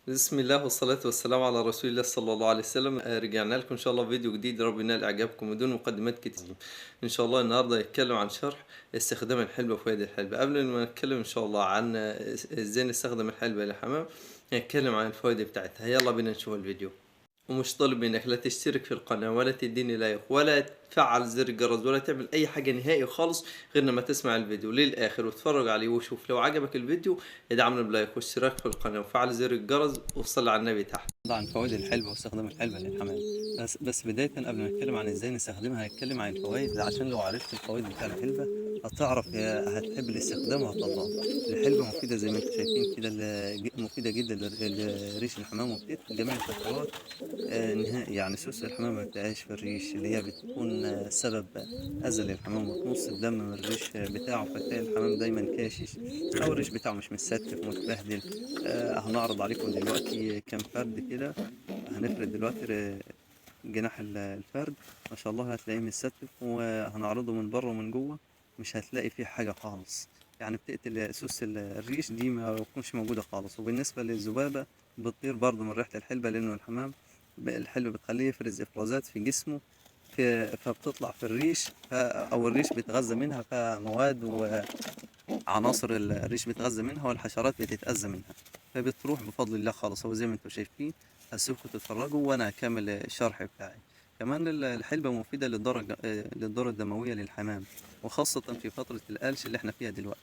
بسم الله والصلاة والسلام على رسول الله صلى الله عليه وسلم. رجعنا لكم إن شاء الله فيديو جديد، رب ينال إعجابكم بدون مقدمات كتير. إن شاء الله النهاردة نتكلم عن شرح استخدام الحلبة وفوائد الحلبة. قبل ما نتكلم إن شاء الله عن إزاي نستخدم الحلبة للحمام، نتكلم عن الفوائد بتاعتها. يلا بينا نشوف الفيديو. ومش طالب منك لا تشترك في القناة ولا تديني لايك ولا تفعل زر الجرس ولا تعمل أي حاجة نهائي خالص غير لما تسمع الفيديو للآخر وتتفرج عليه وشوف. لو عجبك الفيديو ادعمنا بلايك واشتراك في القناة وفعل زر الجرس وصل على النبي تحت. عن فوائد الحلبة واستخدام الحلبة للحمام، بس بداية قبل ما نتكلم عن ازاي نستخدمها هنتكلم عن الفوائد، عشان لو عرفت الفوائد بتاع الحلبة هتعرف هتحب الاستخدام وهتطبقه. الحلبة مفيدة زي ما انتم شايفين كده، مفيدة جدا لريش الحمام وبتقتل جميع الحشرات نهائي. يعني سوس الحمام ما بتلاقيهاش في الريش اللي هي بتكون سبب أذى للحمام وتمص الدم من الريش بتاعه، فتلاقي الحمام دايما كاشش أو الريش بتاعه مش متستف متبهدل. هنعرض عليكم دلوقتي كام فرد كده. هنفرد دلوقتي جناح الفرد، ما شاء الله هتلاقيه متستف، وهنعرضه من بره ومن جوه مش هتلاقي فيه حاجة خالص. يعني بتقتل سوس الريش دي ما بتكونش موجودة خالص. وبالنسبة للذبابة بتطير برضه من ريحة الحلبة، لأنه الحمام الحلبة بتخليه يفرز إفرازات في جسمه فبتطلع في الريش، أو الريش بيتغذى منها، فمواد وعناصر الريش بيتغذى منها والحشرات بتتأذى منها، فبتروح بفضل الله خالص. هو زي ما انتم شايفين، هسيبكم تتفرجوا وأنا هكمل الشرح بتاعي. كمان الحلبة مفيدة للدورة الدموية للحمام، وخاصة في فترة القلش اللي احنا فيها دلوقتي.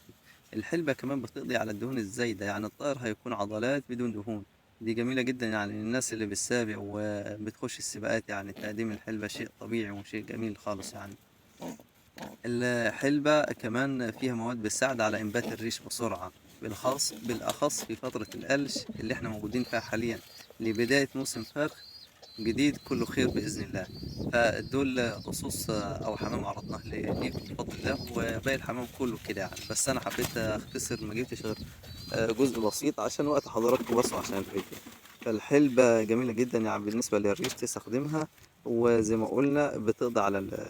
الحلبة كمان بتقضي على الدهون الزايدة، يعني الطائر هيكون عضلات بدون دهون. دي جميلة جدا يعني للناس اللي بتسابق وبتخش السباقات، يعني تقديم الحلبة شيء طبيعي وشيء جميل خالص. يعني الحلبة كمان فيها مواد بتساعد على إنبات الريش بسرعة، بالأخص في فترة القلش اللي احنا موجودين فيها حاليا لبداية موسم فرخ جديد كله خير بإذن الله. فدول قصوص أو حمام عرضناه ليكم بفضل الله، وباقي الحمام كله كده يعني، بس أنا حبيت أختصر ما جبتش غير جزء بسيط عشان وقت حضراتكم بس وعشان الفيديو. فالحلبة جميلة جدا يعني بالنسبة للريش تستخدمها، وزي ما قلنا بتقضي على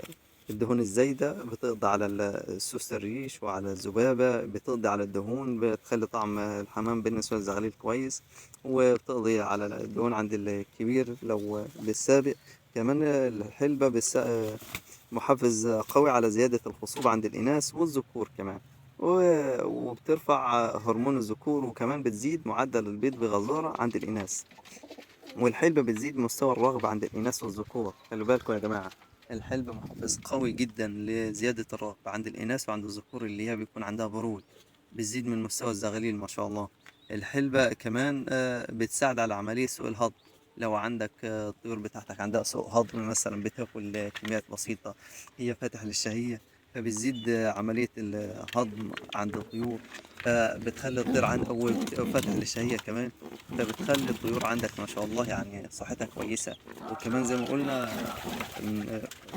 الدهون الزايدة، بتقضي على سوس الريش وعلى الذبابة، بتقضي على الدهون، بتخلي طعم الحمام بالنسبة للزغاليل كويس، وبتقضي على الدهون عند الكبير لو بالسابق. كمان الحلبة محفز قوي على زيادة الخصوبة عند الإناث والذكور كمان، وبترفع هرمون الذكور، وكمان بتزيد معدل البيض بغزارة عند الإناث. والحلبة بتزيد مستوى الرغبة عند الإناث والذكور. خلوا بالكم يا جماعة، الحلبة محفز قوي جدا لزيادة الرغبة عند الإناث وعند الذكور اللي هي بيكون عندها برود، بتزيد من مستوى الزغاليل ما شاء الله. الحلبة كمان بتساعد على عملية سوء الهضم. لو عندك الطيور بتاعتك عندها سوء هضم مثلا، بتاكل كميات بسيطة، هي فاتح للشهية، فبتزيد عملية الهضم عند الطيور، فبتخلي الطير عند أو فاتح للشهية كمان، فبتخلي الطيور عندك ما شاء الله يعني صحتها كويسة. وكمان زي ما قلنا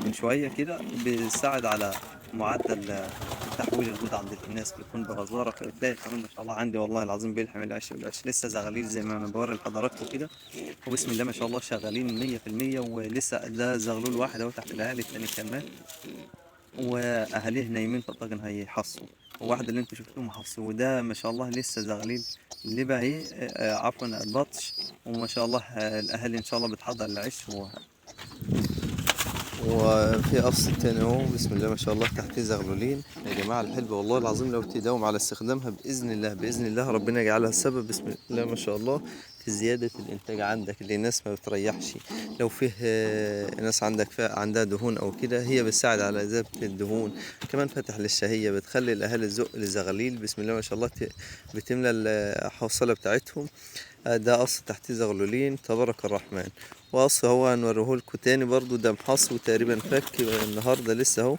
من شوية كده بيساعد على معدل تحويل البيض عند الإناث، بيكون بغزارة. فبتلاقي الحمام ما شاء الله عندي والله العظيم بيلحم العش والعش لسه زغاليل زي ما أنا بوري لحضراتكم كده، وبسم الله ما شاء الله شغالين 100%. ولسه ده زغلول واحد أهو تحت الأهالي، التاني كمان وأهاليه نايمين في الطاجن هيحصوا، وواحد اللي انتوا شفتوه محصوا، وده ما شاء الله لسه زغليل اللي بقى ايه، عفوا البطش، وما شاء الله الأهالي إن شاء الله بتحضر العش. وفي قفص تاني اهو بسم الله ما شاء الله تحتيه زغلولين. يا جماعة الحلبة والله العظيم لو تداوم على استخدامها بإذن الله، بإذن الله ربنا يجعلها السبب بسم الله ما شاء الله في زيادة الإنتاج عندك، اللي الناس ما بتريحش. لو فيه ناس عندك عندها دهون أو كده، هي بتساعد على إذابة الدهون. كمان فاتح للشهية، بتخلي الأهالي تزق للزغاليل بسم الله ما شاء الله، بتملى الحوصلة بتاعتهم. ده قص تحتيه زغلولين تبارك الرحمن. وقص هو هنوريه لكم تاني برضو، ده محص وتقريبا فك النهارده لسه اهو،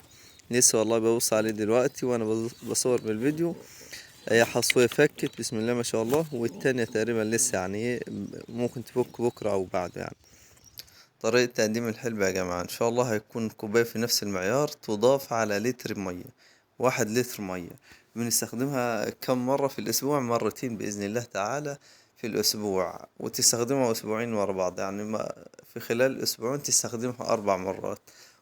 لسه والله ببص عليه دلوقتي وانا بصور بالفيديو. هي حصوية فكت بسم الله ما شاء الله، والتانية تقريبا لسه يعني ايه ممكن تفك بكرة او بعده. يعني طريقة تقديم الحلبة يا جماعة ان شاء الله هيكون كوباية في نفس المعيار تضاف على لتر مية، 1 لتر مية. بنستخدمها كم مرة في الاسبوع؟ مرتين بإذن الله تعالى في الأسبوع، وتستخدمها أسبوعين ورا بعض، يعني ما في خلال أسبوعين تستخدمها 4 مرات.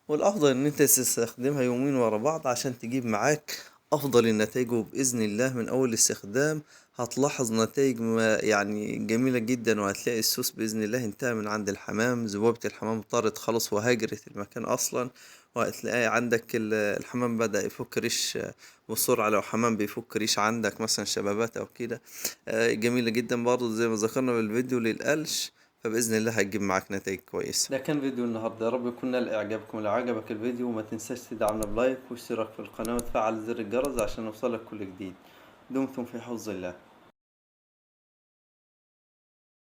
والأفضل إن أنت تستخدمها يومين ورا بعض عشان تجيب معاك افضل النتائج، وباذن الله من اول استخدام هتلاحظ نتائج ما يعني جميلة جدا، وهتلاقي السوس باذن الله انتهى من عند الحمام، ذبابة الحمام طارت خالص وهاجرت المكان اصلا، وهتلاقي عندك الحمام بدأ يفك ريش بسرعة. لو حمام بيفك ريش عندك مثلا شبابات او كده، جميلة جدا برضه زي ما ذكرنا بالفيديو للقلش، فبإذن الله هتجيب معاك نتائج كويسة. ده كان فيديو النهاردة، يا رب يكون نال إعجابكم. لو عجبك الفيديو ما تنساش تدعمنا ب like واشتراك في القناة وتفعل زر الجرس عشان يوصلك كل جديد. دمتم في حفظ الله.